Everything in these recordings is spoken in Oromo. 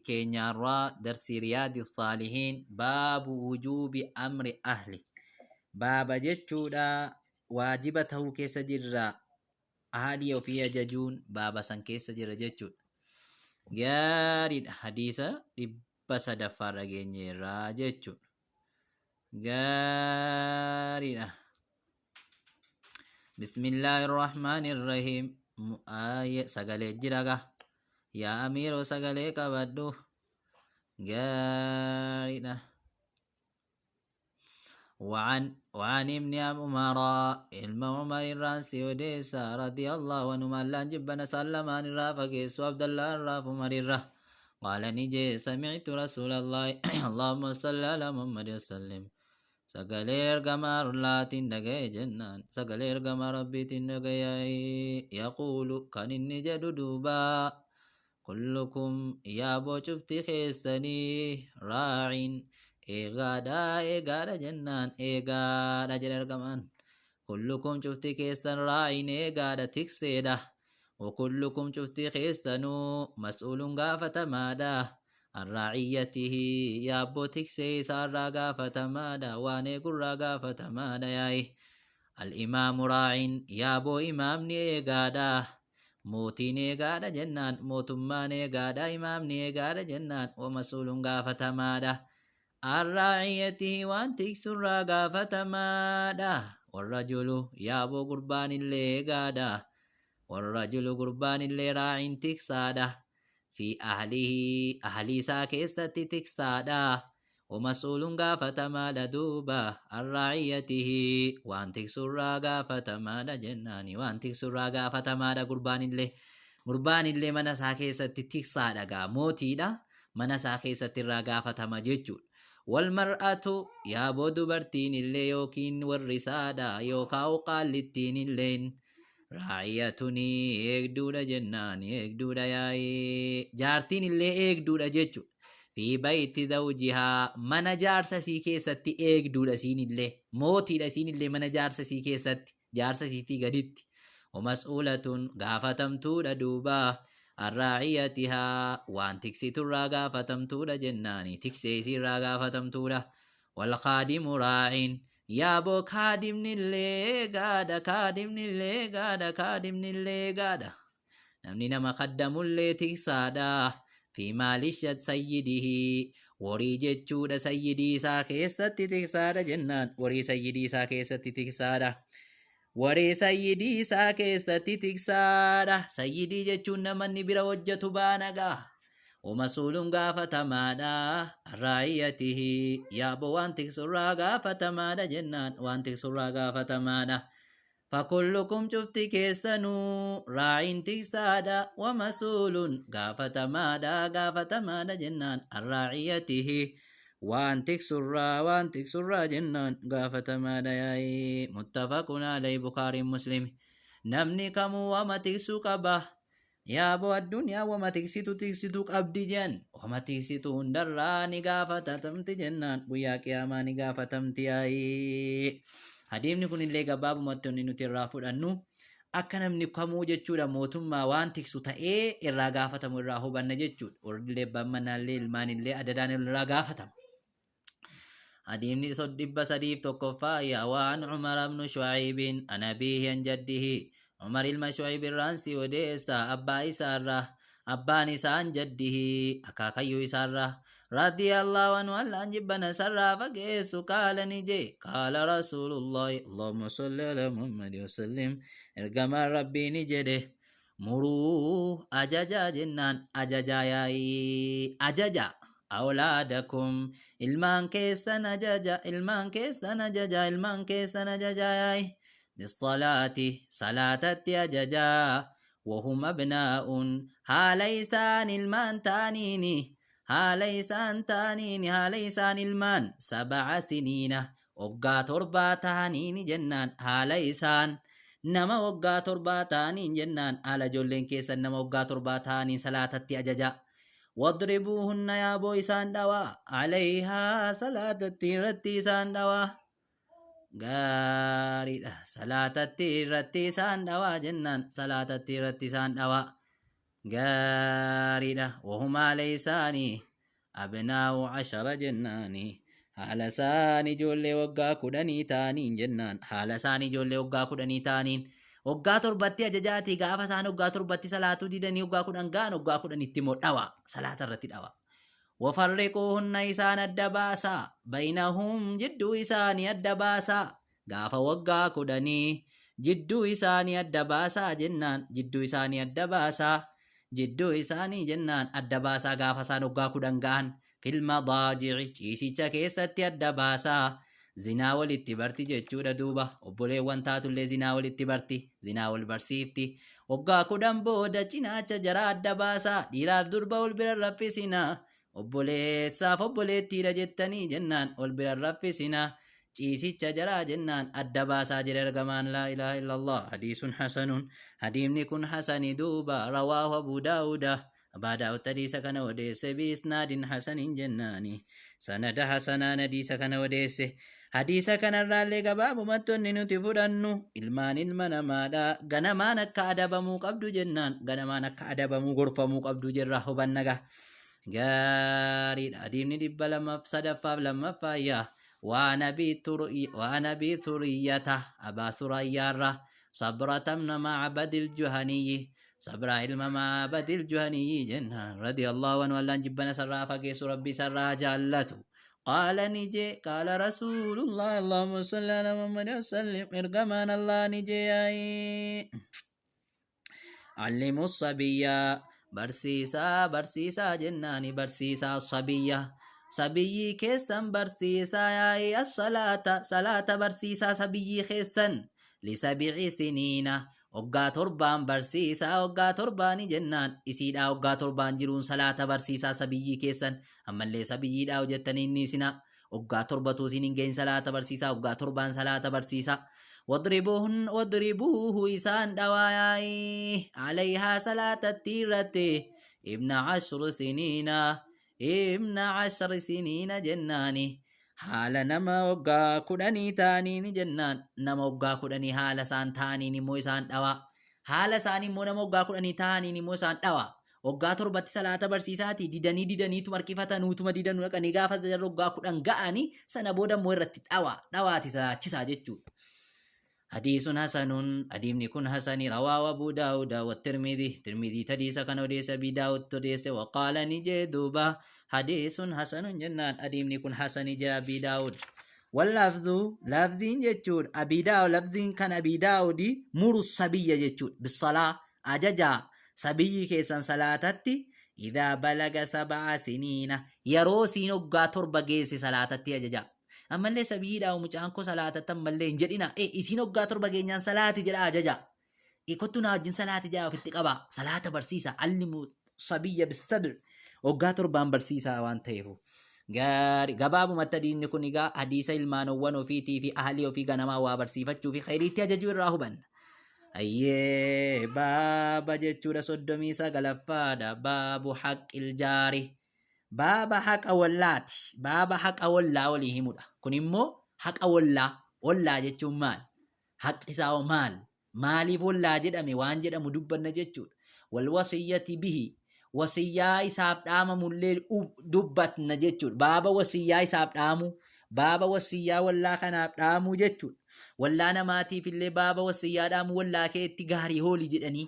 Keenyaarraa darsii Riyaadi Saalihiin, baabu wujuubi amri ahli, baaba jechuudha waajiba tahuu keessa jirra, ahalii ofii ajajuun baaba san keessa jira jechuudha. Gaariidha, hadiisa 300ffaarra geenyeerraa jechuudha. Gaariidha. Bismillaahi Rahmaani Rahiim. Sagalee jira gaa. Yaa Amiiroo, sagalee qabadhu. Gaariidha. وعن ابن عمر، ilma عمر الرانسي وديسا، رضي الله عنهما، اللان جبنا سلمان الرافقيس عبد الله الراف عمر الره، قال نجي: سمعت رسول الله، اللهم صل على محمد وسلم، sagalee ergamaa Allaatiin dhagaye jennaan, sagalee ergamaa Rabbiitiin dhagaye، يقول kan inni jedhu duuba: كلكم yaaboo cufti keessanii، راع eegaadha, eegaadha jennaan, eegaadha jedhe ergamaan. كلكم cufti keessan، راع eegaadha, tikseedha. وكلكم cufti keessanuu، مسؤول gaafatamaadha، عن رعيته yaabboo tiksee isaarraa gaafatamaadha, waan eegurraa gaafatamaadha yaa'i. الإمام راع yaaboo imaamni eegaadha, mootiin eegaadha jennaan, mootummaan eegaadha, imaamni eegaadha jennaan. ومسؤول gaafatamaadha، عن رعيته waan tiksurraa gaafatamaadha. والرجل yaaboo gurbaan illee eegaadha. والرجل gurbaan illee، راع tiksaadha، في أهله ahlii isaa keessatti tiksaadha. ومسؤول gaafatamaadha duuba، عن رعيته waan tiksurraa gaafatamaadha jennaani, waan tiksurraa gaafatamaadha. Gurbaan illee mana isaa keessatti tiksaadha gaa, mootiidha, mana isaa keessatti irraa gaafatama jechuudha. والمرأة yaaboo dubartiin illee yookiin warri isaadha yookaan qaallittiin illeen، راعية eegduudha jennaan, eegduudha yaa'ee, jaartiin illee eegduudha jechuudha. في بيت زوجها mana jaarsa isii keessatti eegduudha isiin illee, mootiidha isiin illee mana jaarsa isii keessatti, jaarsa isiitii gaditti. ومسؤولة gaafatamtuudha duuba، عن رعيتها waan tiksiturraa gaafatamtuudha jennaani, tiksee isiirraa gaafatamtuudha. والخادم راع yaaboo kaadimnillee eegaadha, kaadimnillee eegaadha, kaadimnillee eegaadha. Namni nama kaddamullee tiksaadha. في مال سيده warii jechuudha sayyidii isaa keessatti tiksaadha jennaan, warii sayyidii isaa keessatti tiksaadha. Warii sayyidii isaa keessatti tiksaadha. Sayyidii jechuun namanni bira hojjetu baanagaa. ومسؤول gaafatamaadha، عن رعيته yaaboo waan tiksurraa gaafatamaadha jennaan, waan tiksurraa gaafatamaadha. فكلكم cufti keessanuu، راع tiksaadha، ومسؤول gaafatamaadha, gaafatamaadha jennaan، عن رعيته waan tiksurraa, waan tiksurraa jennaan gaafatamaadha yaa'ii. متفق عليه, Bukaariin Muslim. Namni kamuu wama tiksuu qaba. Yaaboo addunyaa wama tiksitu tiksitu qabdi jen, wama tiksitu hundarraa ni gaafatamti jennaan, guyyaa qiyaamaa ni gaafatamti yaa'ii. Hadiifni kun illee gabaabumatti wanni nuti irraa fudhannu akka namni kamuu jechuudha mootummaa waan tiksu ta'ee irraa gaafatamu irraa hubanna jechuudha. Warri illee, abbaan manaallee, ilmaan illee, adadaan irraa gaafatama. Hadiifni 301ffaa yaa: وعن عمر بن شعيب عن أبيه عن جده. Umar ilma Shu'ayb irraan si odeessa, abbaa isaarraa, abbaan isaan جده akaakayyuu isaarraa، رضي الله عنه allaan jibbana sarraa fageessu، قال ni jee: قال رسول الله، اللهم صل على محمد وسلم، ergamaan Rabbii ni jedhe: مروا ajajaa jennaan, ajajaa yaa'ii, ajaja، أولادكم ilmaan keessan ajaja, ilmaan keessan ajaja, ilmaan keessan ajaja yaa'ii، بالصلاة salaatatti ajajaa، وهم أبناء haala isaan ilmaan ta'aniini, haala isaan ta'aniini, haala isaan ilmaan، سبع سنين waggaa 7 ta'aniini jennaan, haala isaan nama waggaa 7 ta'aniin jennaan, haala ijoolleen keessan nama waggaa 7 ta'aniin salaatatti ajaja. واضربوهن yaaboo isaan dhawaa، عليها salaatatti irratti isaan dhawaa. Gaariidha, salaatatti irratti isaan dhawaa jennaan, salaatatti irratti isaan dhawaa. Gaariidha. Wahumaa leeysaanii abnaa'u 10 jennaani. Haala isaan ijoollee waggaa 10 ta'aniin jennaan. Haala isaan ijoollee waggaa 10 ta'aniin. Waggaa 7tti ajajaatii gaafa isaan waggaa 7tti salaatuu didanii waggaa 10 ga'an waggaa 10tti immoo dhawa. Salaata irratti dhawa. Wafarriquuhunna isaan adda baasaa. Baynahum jidduu isaanii adda baasaa. Gaafa waggaa 10 jidduu isaanii adda baasaa jennaan. Jidduu isaanii adda baasaa. Jidduu isaanii jennaan adda baasaa gaafa isaan waggaa 10 ga'an. Fil madaaji'i ciisicha keessatti adda baasaa. Zinaa walitti barti jechuudha duuba. Obboleewwan taatullee zinaa walitti barti. Zinaa wal barsiifti. Waggaa 10 booda cinaacha jaraa adda baasaa. Dhiiraaf durba wal bira raffisinaa. Obboleessaaf obboleettiidha jettanii jennaan wal bira raffisinaa. Ciisicha jaraa jennaan adda baasaa jedhe ergamaan laa ilaaha illallah. Hadiisun hasanun. Hadiimni kun hasani duuba. Rawaahu Abu Daawuda. Abaa Daawud hadiisa kana odeesse biisnaadin hasanin jennaani. Sanada hasanaan hadiisa kana odeesse. Hadiisa kanarraallee gabaabumatti wanni nuti fudhannu ilmaan ilma namaadha. Ganamaan akka adabamuu qabdu jennaan ganamaan akka adabamuu gorfamuu qabdu jirra hubanna gaa. Gaariidha. Hadiifni 203ffaaf lammaffaa yaa. Waan abii Thuriyyata Abaa Thurayyaarra Sabrata ibna Ma'badil Juhaniyyi Sabraa ilma Ma'badil Juhaniyyi jennaan radiyallahu anhu Allaan jibbana sarraa fageessu Rabbi sarraa jaallatu. Qaala ni jee qaala Rasuulullah Allahumma salli ala Muhammad wa sallim ergamaan Allah ni jee yaa'ii. Allimu sabiyya barsiisaa barsiisaa jennaani barsiisaa sabiyya sabiyyii keessan barsiisaa yaa'ii as-salaata salaata barsiisaa sabiyyii keessan lisabi'i siniina waggaa 7n barsiisaa waggaa 7ni jennaan isiidhaa waggaa 7n jiruun salaata barsiisaa sabiyyii keessan ammallee sabiyyiidhaa hojjettanii inni isinaa waggaa 7tu isin hin gahin salaata barsiisaa waggaa 7n salaata barsiisaa wadribuhun wadribuuhu isaan dhawaa yaa'ii alayhaa salaatatti irratti ibna ashri siniina ibna ashri siniina jennaani haala nama waggaa 10 ta'aniini jennaan nama waggaa 10 haala isaan ta'aniin immoo isaan dhawaa haala isaanii immoo nama waggaa 10 ta'aniin immoo isaan dhawaa Waggaa 7tti salaata barsiisaatii didanii didaniituma harkifatanuutuma didanuu dhaqanii gaafa jarri waggaa 10 ga'anii sana booda immoo irratti dhawaa dhawaati salaachisaa jechuudha. Hadiisun hasanun hadiifni kun hasani rawaahu Abuu Daawuda wa Tirmidhi Tirmidhii hadiisa kana odeesse Abii Daawud odeesse wa qaala ni jee duuba hadiisun hasanun jennaan hadiifni kun hasani jee Abii Daawud. Wallafzu lafziin jechuudha Abii Daawud lafziin kan Abii Daawudi muru sabiyya jechuudha bisalaa Ajajaa sabiyyii keessan salaatatti idhaa balaga sab'a siniina yeroo isiin hoggaa 7 geesse salaatatti ajajaa. Ammallee sabiyyiidhaa mucaan koo salaatatti ammallee hin jedhina. E isiin hoggaa 7 geenyaan salaati jedhaa ajajaa. E kottu naa wajjin salaati jedhaa ofitti qabaa. Salaata barsiisa. Allimu sabiyya bisabr hoggaa 7n barsiisaa waan ta'eef. Gaarii gabaabumatti hadiisni kun egaa hadiisa ilmaanowwan ofiitii fi ahlii ofii ganamaa waa barsiifachuu fi khayriitti ajajuu irraa hubanna. Hayyee baaba jechuudha 39ffaadha baabu haqqil jaari baaba haqa wollaati baaba haqa wollaa walii himudha kun immoo haqa wollaa wollaa jechuun maal haqi isaa hoo maal maaliif wollaa jedhame waan jedhamu dubbanna jechuudha wal wasiyyati bihi wasiyyaa isaaf dhaamamullee dubbatna jechuudha. Baaba wasiyyaa isaaf dhaamuu, baaba wasiyyaa wallaa kanaaf dhaamuu jechuudha. Wallaa namaatiif illee baaba wasiyyaa dhaamuu wallaa keetti gaarii hooli jedhanii.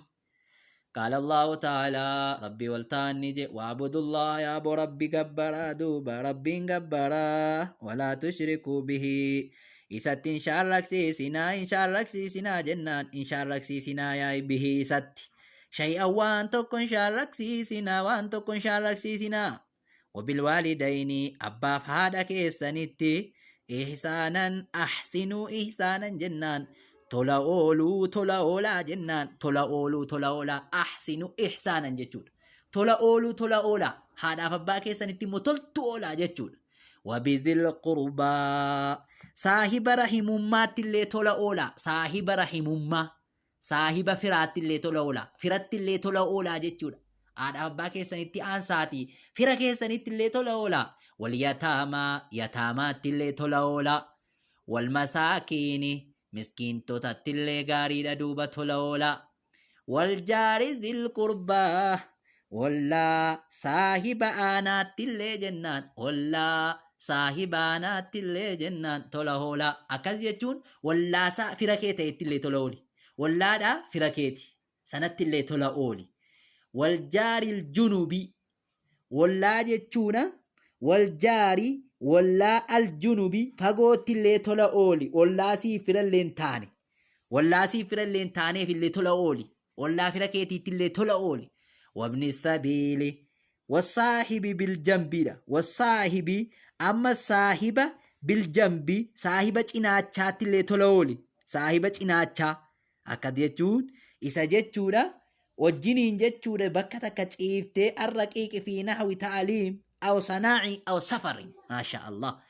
Qaala Allahu ta'ala Rabbii wal ta'an ni je wa'budullah yaa bo Rabbi gabbaraa duuba Rabbiin gabbaraa walaa tushrikuu bihi isatti hin shaarraksiisinaa hin shaarraksiisinaa jennaan hin shaarraksiisinaa yaa bihi isatti Shay'an waan tokko hin shaarraksiisinaa waan tokko hin shaarraksiisinaa. Wabilwaalidayni abbaaf haadha keessanitti ihsaanan ahsinuu ihsaanan jennaan tola ooluu tola oolaa jennaan tola ooluu tola oolaa ahsinuu ihsaanan jechuudha. Tola ooluu tola oolaa haadhaaf abbaa keessanitti immoo toltu oolaa jechuudha. Wabizil qurbaa saahiba rahimummaatti illee tola oolaa saahiba rahimummaa Saahiba firaatti illee tola oolaa. Firatti illee tola oolaa jechuudha. Haadhaaf abbaa keessanitti aansaatii fira keessanitti illee tola oolaa. Wal yataamaa yataamaatti illee tola oolaa. Wal masaakiini miskiintotatti illee gaariidha duuba tola oolaa. Waljaari zil qurbaa, ollaa saahiba aanaattillee jennaan, ollaa saahiba aanaattillee jennaan tola hoolaa. Akkas jechuun wallaasaa fira kee ta'ettillee tola ooli. Wallaadhaa fira keeti sanattillee tola ooli. Waljaaril junubi, wollaa jechuuna, waljaari wollaa aljunubi fagoottillee tola ooli. Ollaa siif firallee hin taane, wollaa siif firallee hin taaneef illee tola ooli. Ollaa fira keetiittillee tola ooli. Wabni sabiili wasaahibi biljambiidha. Wasaahibi amma saahiba biljambi, saahiba cinaachaattillee tola ooli. Saahiba cinaachaa akkas jechuun isa jechuudha. Wajjiniin jechuudha bakka takka ciiftee arraqiiqi fi nahwi ta'aliim aw sanaa'i aw safari. Maasha Allah.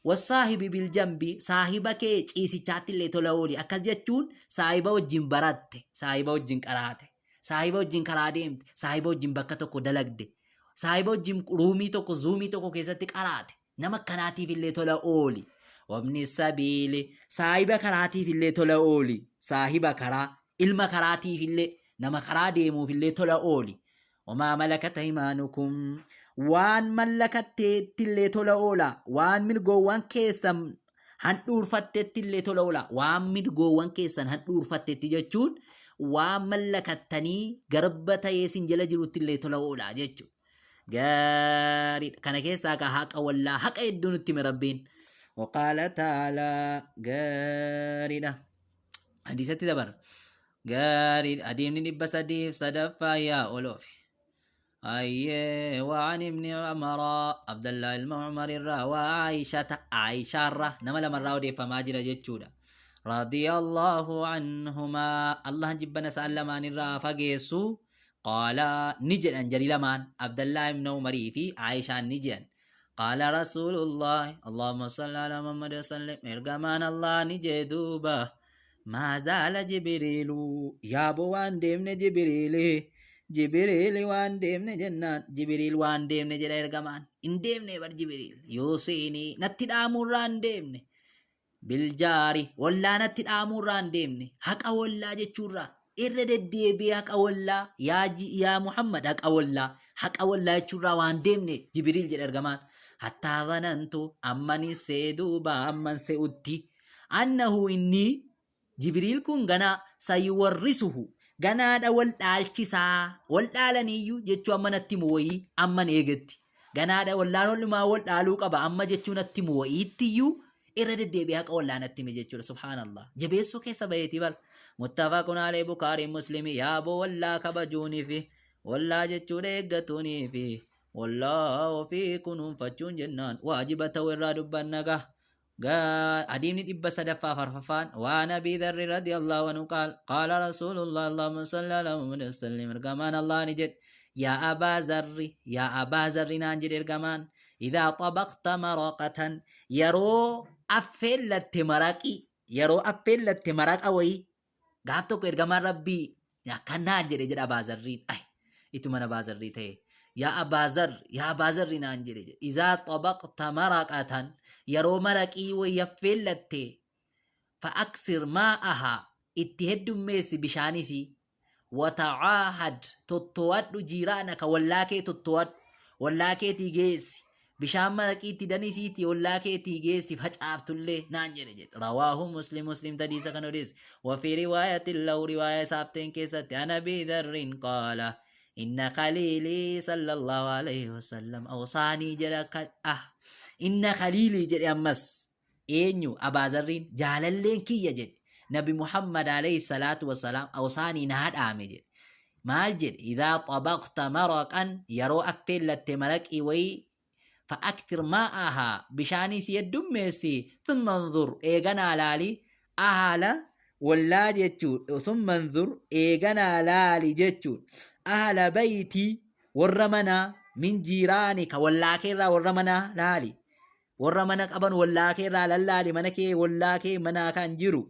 Wasaahibi biljambi, saahiba kee ciisichaatti illee tola ooli. Akkas jechuun saahiba wajjin baratte, saahiba wajjin qaraate, saahiba wajjin karaa deemte, saahiba wajjin bakka tokko dalagde, saahiba wajjin ruumii tokko zuumii tokko keessatti qaraate, nama akkanaatiif illee tola ooli. Wabni sabiili, saahiba karaatiif illee tola ooli. Saahiba karaa, ilma karaatiif illee, nama karaa deemuuf illee tola ooli. Wamaa malakat aymaanukum, waan mallakatteetti illee tola oola. Waan mirgoowwan keessan handhuurfattetti illee tola oola. Waan mirgoowwan keessan handhuurfattetti jechuun waan mallakattanii garba ta'ee sin jala jirutti illee tola oola jechuudha. Gaariidha. Kana keessaa kaa haqa wallaa haqa hedduu nutti hime Rabbiin. Waqaala ta'aalaa gaariidha. Hadiisatti dabarra. Gaariidha. Hadiifni 303ffaa yaa oloofi. Ayyee waan ibni Umaraa Abdallaa ilma Umar irraa waa Aayishata Aayishaarraa nama lamarraa odeeffamaa jira jechuudha. Radiyallahu anhumaa, Allahan jibbana isaan lamaan irraa fageessu. Qaala, ni jedhan jari lamaan, Abdallaa ibn Umarii fi Aayishaan ni jedhan. Qaala Rasuulullah, Allahumma salli ala Muhammad wa sallim, ergamaan Allah ni jee duuba. Maa zaala Jibriilu, yaaboo waan deemne Jibriili, Jibriili waan deemne jennaan, Jibriil waan deemne jedha ergamaan. Hin deemne bar Jibriil. Yuusiinii natti dhaamuurraa hin deemne. Biljaari wollaa natti dhaamuurraa hin deemne. Haqa wollaa jechuurraa irra deddeebi'ee haqa wollaa, yaa yaa Muhammad haqa wollaa, haqa wollaa jechuurraa waan deemne Jibriil jedha ergamaan. Hattaa zanantu, ammanin se'e duuba, amman se'utti, annahu inni Jibriil kun ganaa sayuwarrisuhu ganaadha wal dhaalchisaa, wal dhaalaniyyuu jechuu amma natti himu wayii amman eegetti. Ganaadha wallaan ollumaa wal dhaaluu qaba amma jechuu natti himu wayiittiyyuu irra deddeebi'ee haqa wallaa natti hime jechuudha. Subhaanallah. Jabeessuu keessa baheetii bar. Muttafaqun alee Bukaarii Muslimii. Yaaboo wallaa kabajuuniifi wallaa jechuudha eeggatuuniifi wallaa ofii kunuunfachuun jennaan waajiba ta'uu irraa dubbanna gaha. Hadiifni 304ffaan waan Abii Dharri radiyallahu anhu qaal qaala Rasuulullah, Allahumma salli ala Muhammad wa sallim, ergamaan Allah ni jedhe, yaa Abaa Zarri, yaa Abaa Zarri naan jedhe ergamaan, idaa xabaqta maraqatan, yeroo affeellatte maraqii, yeroo affeellatte maraqa wayii. Gaaf tokko ergamaan Rabbii akkan naan jedhe jedha Abaa Zarriin. Ay, ituma Abaa Zarrii ta'e. Yaa Abaa Zarr, yaa Abaa Zarri naan jedhe jedhe. Izaa xabaqta maraqatan, yeroo maraqii wayii affeellatte, fa'aksir maa'ahaa, itti heddummeessi bishaanisii. Watacaahad, totto'adhu, jiiraanaka, wallaa kee totto'adhu, wallaa keetii geessi. Bishaan maraqiitti danisiitii ollaa keetii geessi facaaftullee naan jedhe jedhe. Rawaahu Muslim, Muslim hadiisa kan odeesse. Wafii riwaayatin lahu, riwaaya isaaf ta'een keessatti, an Abii Dharrin qaala inna khaliilii sallallahu alayhi wasallam awsaanii jedha ah inna khaliilii jedhe. Ammas eenyu Abaa Zarriin? Jaalalleen kiyya jedhe Nabi Muhammad alayhi salaatu wasalaam awsaanii naa dhaame jedhe. Maal jedhe? Idaa xabaqta maraqan, yeroo affeellatte maraqii wayii, fa'akthir maa'ahaa, bishaanii si heddummeessi, thumma nzur, eeganaa laali, ahala wallaa jechuu, thumma nzur, eeganaa laali jechuun, ahala baytii, warra manaa, min jiiraanika, wallaa keerraa warra manaa laali. Warra mana qaban wallaa kee irraa lallaali, mana kee, wallaa kee manaa kan jiru.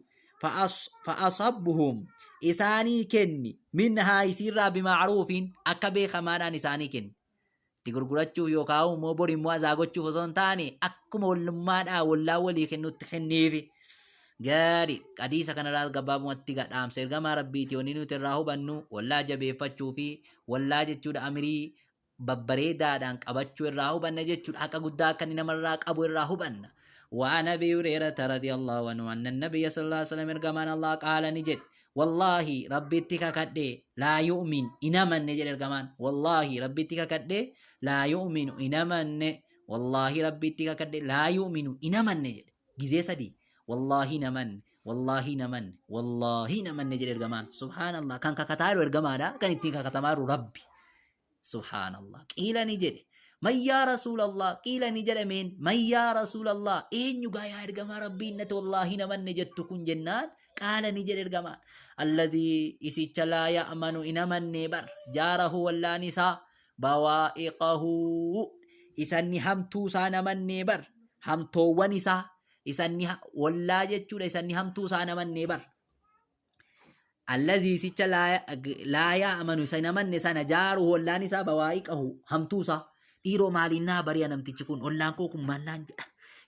Fa'asabbuhum, isaanii kenni, minhaa, isiirraa, bima'ruufiin, akka beekamaadhaan isaanii kenni. Itti gurgurachuuf yookaan immoo bor immoo azaa gochuuf osoo hin taane akkuma wallummaadhaa wallaa walii kennutti kenniifi. Gaarii hadiisa kanarraa gabaabumatti dhaamsa ergamaa rabbiiti wanni nuti irraa hubannu wallaa jabeeffachuu fi wallaa jechuudha amirii babbareedaadhaan qabachuu irraa hubanna jechuudha haqa guddaa akka inni namarraa qabu irraa hubanna. وعن ابي هريره رضي الله عنه ان النبي صلى الله عليه وسلم ارجمان الله قال نجد والله ربي تككدي لا يؤمن انما نجد ارجمان والله ربي تككدي لا يؤمن انما والله ربي تككدي لا يؤمن انما نجد جزي سدي والله نمن والله نمن والله نمن نجد ارجمان سبحان الله كان ككتارو ارجمانا كان اتين ككتمارو ربي سبحان الله قيل نجد من يا رسول الله قيل نجد من يا رسول الله إن يقا يا إرقما ربي إنت والله نمن نجدتكن جنان قال نجد إرقما الذي إسيتش لا يأمن إنمن نبر جاره ولا نساء بوائقه إساني همتو سانمن نبر همتو ونساء إساني ولا جتشو إساني همتو سانمن نبر الذي إسيتش لا يأمن إسانمن نسان جاره ولا نساء بوائقه همتو سا dhiiroo maaliin naa bari'a namtichi kun ollaan koo kun maal naan jedha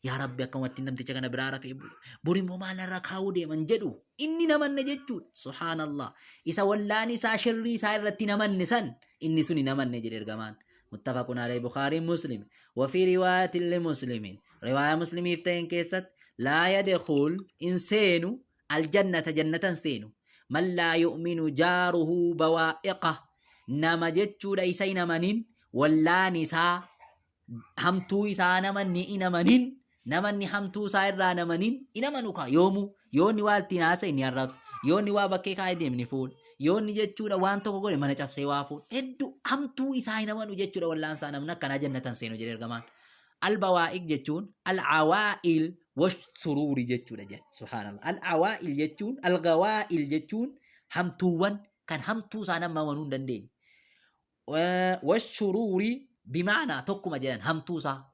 yaa rabbi akkamatti namticha kana biraa rafee bulu bori immoo maal irra kaa'uu deeman jedhu inni namanne jechuudha subhaanallah isa wallaan isaa shirrii isaa irratti namanne san inni sun namanne jedhe ergamaan متفق عليه بخاري مسلم وفي رواية لمسلم رواية مسلم يفتين كيست لا يدخل إنسان الجنة جنة سين من لا يؤمن جاره بوائقه نما جتشو ليس نمنين wallaan isaa hamtuu isaa namanni inamanin namanni hamtuu isaa irraa namanin inamanu kaa yoomuu yoonni waa ittiin haasa'e ni arrabsa yoonni waa bakkee kaa'ee deemni fuudha yoonni jechuudha waan tokko godhe mana cabsee waa fuudha hedduu hamtuu isaa hin amanu jechuudha wallaan isaa namni akkanaa jannatan seenu jedhe ergamaan. Albawaa'ik jechuun al'awaa'il washsuruuri jechuudha jedhe subhaanallah al'awaa'il jechuun algawaa'il jechuun hamtuuwwan kan hamtuu isaa nama amanuu hin dandeenye. والشرور بمعنى tokkuma jedhan hamtuu isaa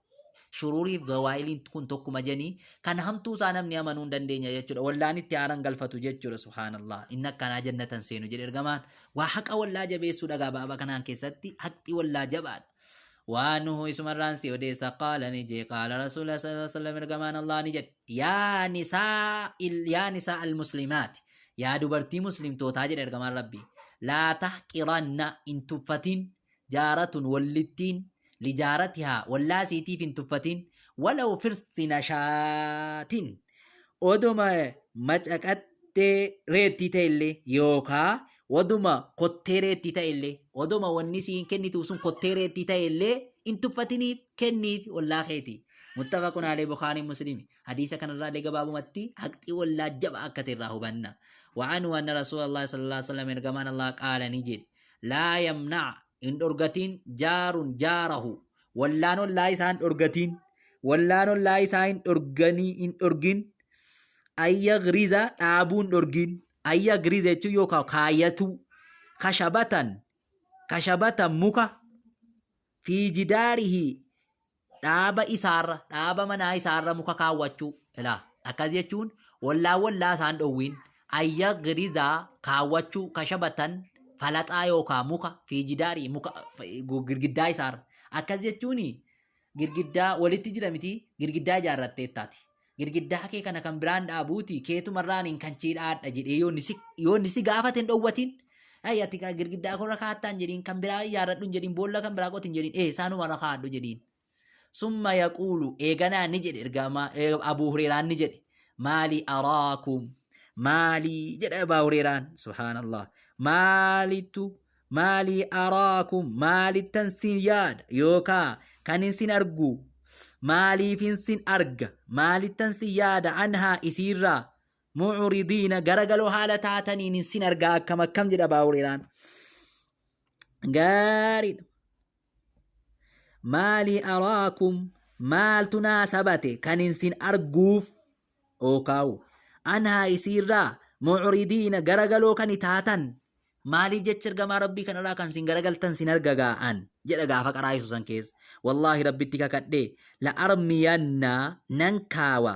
shuruuriif gawaa'iliin kun tokkuma jedhanii kan hamtuu isaa namni amanuu hin dandeenya jechuudha wallaan itti aaran galfatu jechuudha subhaanallah inni akkanaa jannatan seenu jedhe ergamaan waa haqa wallaa jabeessuu dhagaa baaba kanaan keessatti haqxi wallaa jabaadha. وأنه اسم الرانسي وديس قال نجي قال رسول الله صلى الله عليه وسلم ارجمان الله نجد يا نساء يا نساء المسلمات يا دبرتي مسلم توتاجر ارجمان ربي لا تحقرن إن تفتن جارة ولتين لجارتها ولا سيتي في تفتن ولو فرس نشات oduma macaqattee reettii ta'ellee yookaa oduma kottee reettii ta'ellee oduma wanni siin kennitu sun kottee reettii ta'ellee hin tuffatiniif kenniif ollaa keeti. Muttafaqun alayhi Bukhari Muslim. Hadiisa kanarraa illee gabaabumatti haqxii ollaa jaba akka ta'e irraa hubanna. وعنه أن رسول الله صلى الله عليه وسلم إرجمان الله قال نجد لا يمنع إن أرغتين جار جاره ولان لا إسان أرغتين ولان لا إسان أرغني إن أرغين أي غريزة أبون أرغين أي غريزة يوكا كايتو خشبة خشبة مكا في جداره dhaaba isaarra dhaaba manaa isaarra muka kaawwachuu ilaa akkas jechuun wallaa wallaa isaan dhowwiin ayya girizaa kaawwachuu kashabatan falaxaa yookaan muka fi jidaarii muka girgiddaa isaarra akkas jechuun girgiddaa walitti jira miti girgiddaa ijaarratteettaati. Girgiddaa kee kana kan biraan dhaabuuti keetumarraan hin kan ciidhaadha jedhee yoonni si gaafate hin dhowwatin. Ay ati girgiddaa korra kaattaan jedhiin kan biraa ijaarradhu hin jedhiin boolla kan biraa qotin jedhiin ee isaanumarra kaadhu jedhiin. Summa yaquulu eeganaa ni jedhe ergamaa Abuu Hureeraan ni jedhe maali araakum maali jedhe Abuu Hureeraan subhaanallah maalittu maali araakum maalittan sin yaada yookaa kan hin sin argu maaliifin sin arga maalittan sin yaada anhaa isiirraa mucridiina garagaloo haala taataniin hin sin arga akkam akkam jedha Abuu Hureeraan gaariidha. Maali araakum maaltu naa sabate kan hin sin arguuf ookaawu anhaa isiirraa mucridiina garagaloo kan taatan maaliif jecha ergamaa rabbii kanarraa kan sin garagaltan sin arga gaa'an jedha gaafa qaraa isu san keessa wallaahi rabbitti kakadhee la armiyanna nan kaawa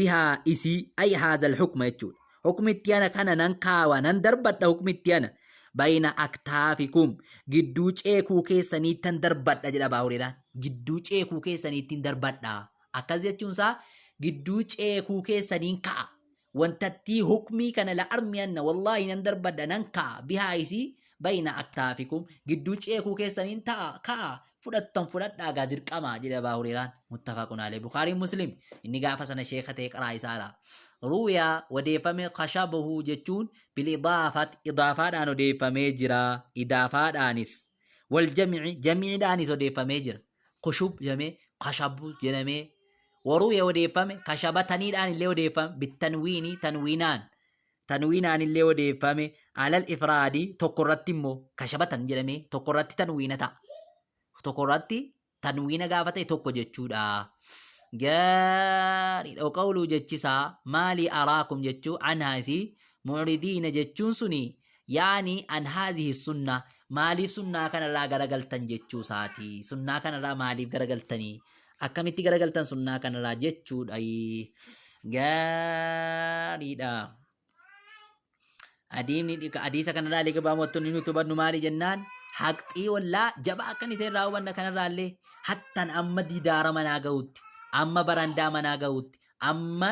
bihaa isii ay haazal hukma jechuudha hukmitti ana kana nan kaawa nan darbadha hukmitti ana bayna aktaafikum gidduu ceekuu keessaniittan darbadha jedha Abaa Hureeraan gidduu ceekuu keessaniittiin darbadha akkas jechuun isaa gidduu ceekuu keessaniin ka'a Wantattii hukmii kana la armiyanna wallaahi nan darbadha nan ka'a bihaa isii bayna aktaafikum gidduu ceekuu keessaniin ta'a ka'a fudhattan fudhadhaa gaa dirqamaa jedhe Abaa Hureeraan. Muttafaqun alayhi. Bukhaarii Muslim inni gaafa sana sheeka ta'e qaraa isaadha. Ruwiyaa odeeffame khashabahu jechuun bil idaafat idaafaadhaan odeeffamee jira. Idaafaadhaanis wal jami'i jamiidhaanis odeeffamee jira. Kushub jedhamee khashabu jedhamee waruuya odeeffame kashabataniidhaan illee odeeffame bittanwiini tanwiinaan tanwiinaan illee odeeffame alal ifraadi tokko irratti immoo kashabatan jedhamee tokko irratti tanwiina ta'a. Tokko irratti tanwiina gaafa ta'e tokko jechuudha. Gaariidha. Qawluu jechisaa maalii araakum jechuu anhaa isii mucridiina jechuun suni yaani an haazihi sunna maaliif sunnaa kanarraa garagaltan jechuu isaati. Sunnaa kanarraa maaliif garagaltanii? Akkamitti garagaltan sunnaa kanarraa jechuudha. Gaariidha. Adiimni hadiisa kanarraa illee gabaabumatti wanti nuti hubannu maali jennaan haqxii ollaa jabaa akka inni ta'e irraa hubanna kanarraa illee hattan amma didaara manaa ga'utti amma barandaa manaa ga'utti amma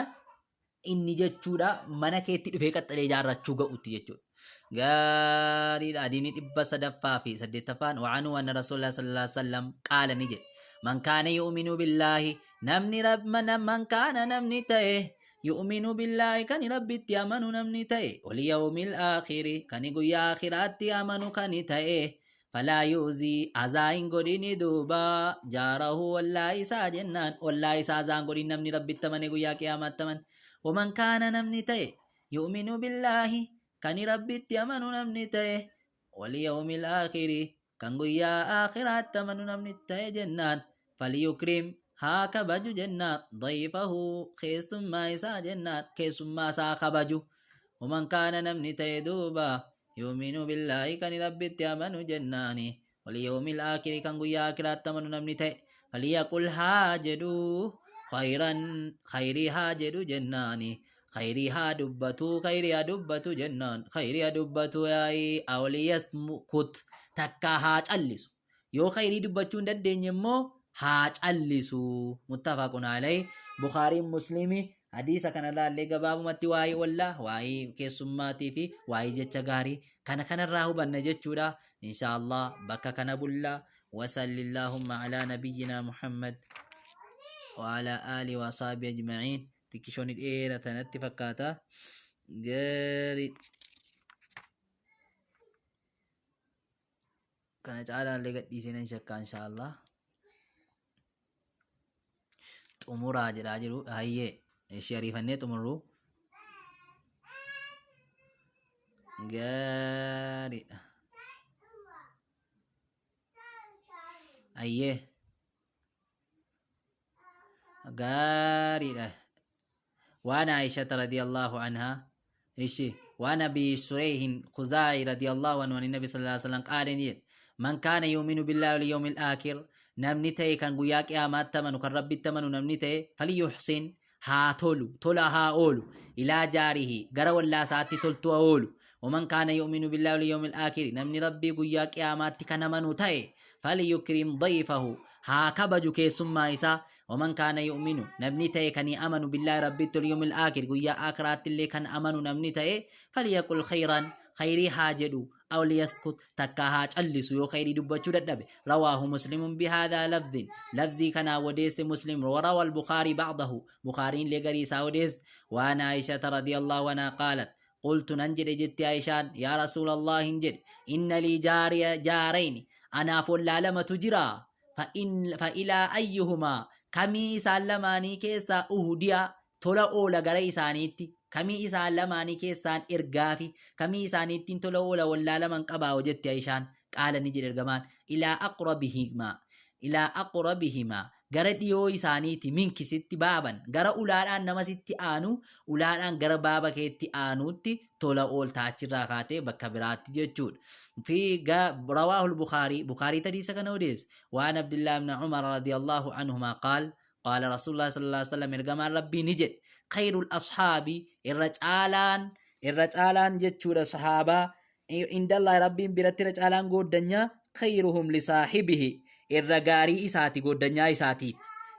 inni jechuudha mana keetti dhufee qaxxalee ijaarrachuu ga'utti jechuudha. Gaariidha adiimni 308ffaan wa'anuu anna rasuulillah sallallahu alaihi wasallam qaala ni jedhe man kaana yu'minu billaahi namni man kaana namni ta'e Yu'minu billaahi kani Rabbitti amanu namni ta'e, wal yawmil aakhiri kani guyyaa aakhiraatti amanu kani ta'e, falaa yu'zii azaa hin godhini duuba jaarahu ollaa isaa jennaan ollaa isaa azaa hin godhin namni Rabbitti amane guyyaa qiyaamaatti amane. Waman kaana namni ta'e yu'minu billaahi kani Rabbitti amanu namni ta'e, wal yawmil aakhiri kan guyyaa aakhiraatti amanu namni ta'e jennaan falyukrim haa kabaju jennaan dayfahu keessummaa isaa jennaan keessummaa isaa kabaju. Waman kaana namni ta'e duuba yu'minu billaahi kan Rabbitti amanu jennaani wal yawmil aakhiri kan guyyaa aakhiraatti amanu namni ta'e falyaqul haa jedhu khayran khayrii haa jedhu jennaani khayrii haa dubbatu khayrii haa dubbatu jennaan khayrii haa dubbatu yaa'ii awliyasmukut takkaa haa callisu yoo khayrii dubbachuu hin dandeenye immoo haa callisu. Muttafaqun alayhi Bukhaariin Muslimi. Hadiisa kanarraa illee gabaabumatti waa'ee ollaa, waa'ee keessummaatii fi waa'ee jecha gaarii kana kanarraa hubanna jechuudha. Insha Allah bakka kana bulla. Wasallillahumma alaa nabiyyinaa Muhammad wa alaa aalihi wa asaabi ajma'iin. Xiqqishoon dheerata natti fakkaata. Gaarii. Kana caalaallee gadhiisee nan shakkaa insha Allah. Xumuraa jedhaa jiru. Hayyee ishee ariifannee xumurru. Gaariidha. Hayyee. Gaariidha. Waan Aishata radiyallahu anhaa ishi waan Abi Shureyhin Khuzaa'i radiyallahu anhu ani Nabi sallallahu alaihi wasallam qaale ni jedhe man kaana yu'minu billahi wal yawmil aakhir namni ta'e kan guyyaa qiyaamaatti amanu kan Rabbitti amanu namni ta'e falyuhsin haa tolu tola haa oolu ilaa jaarihi gara wallaa isaatti toltu haa oolu. Waman kaana yu'minu billahi wal yawmil aakhir namni Rabbii guyyaa qiyaamaatti kan amanu ta'e falyukrim dayfahu haa kabaju keessummaa isaa. Waman kaana yu'minu namni ta'e kan amanu billaahi Rabbitti wal yawmil aakhir guyyaa aakhiraatti illee kan amanu namni ta'e falyaqul khayran khayrii haa jedhu aw liyaskut takkaa haa callisu yoo khayrii dubbachuu dadhabe. Rawaahu Muslimun bihaadhaa lafzin lafzii kanaa odeesse Muslim. Warawa al-Bukhaarii ba'dahu Bukhaariin illee garii isaa odeesse. Waan Aayishata radiyallahu anhaa qaalat qultu nan jedhe jetti Aayishaan yaa Rasuulallah hin jedhe inna lii jaariya jaarayni anaaf ollaa lamatu jira fa'ilaa ayyuhumaa kamii isaan lamaanii keessaa uhdiya tola oola gara isaaniitti kamii isaan lamaanii keessaan ergaafi kamii isaaniittiin tola oola ollaa laman qabaa jetti Aayishaan. Qaala ni jedhe ergamaan ilaa aqrabihimaa ilaa aqrabihimaa gara dhiyoo isaaniiti minki sitti baaban gara ulaadhaan nama sitti aanu ulaadhaan gara baaba keetti aanuutti tola oolta achirraa kaatee bakka biraatti jechuudha. Fi rawaahul Bukhaarii Bukhaarii hadiisa kana odeesse. Waan Abdullah ibn Umar radiyallahu anhumaa qaal qaala Rasuulullah sallallahu alaihi wasallam ergamaan Rabbii ni jedhe khayrul ashaabi irra caalaan jechuudha sahaabaa indallahi Rabbiin biratti irra caalaan gooddanyaa khayruhum lisaahibihi irra gaarii isaati gooddanyaa isaatiif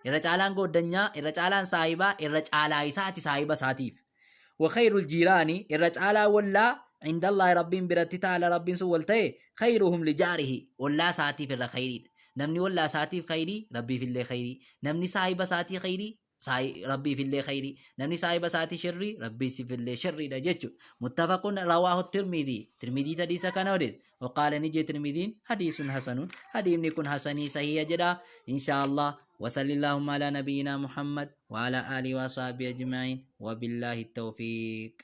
irra caalaan gooddanyaa irra caalaan saahibaa irra caalaa isaati saahiba isaatiif. Wa khayrul jiiraani, irra caalaa wollaa, indallaahi, Rabbiin biratti, ta'ala, Rabbiin sun wal ta'e, khayruhum lijaarihi, ollaa isaatiif irra khayriidha. Namni ollaa isaatiif khayrii, Rabbiifillee khayrii. Namni saahiba isaatii khayrii, Rabbiifillee khayrii. Namni saahiba isaatii shirrii, Rabbiifillee shirriidha jechuudha. Muttafaqun, rawaahu Tirmidii. Tirmidii hadiisa kana odeesse. Waqaala, ni jee Tirmidiin, hadiisun hasanun, hadiifni kun hasanii sahiha jedha. Inshaa Allah. وصلى اللهم على نبينا محمد وعلى آله وصحبه أجمعين وبالله التوفيق.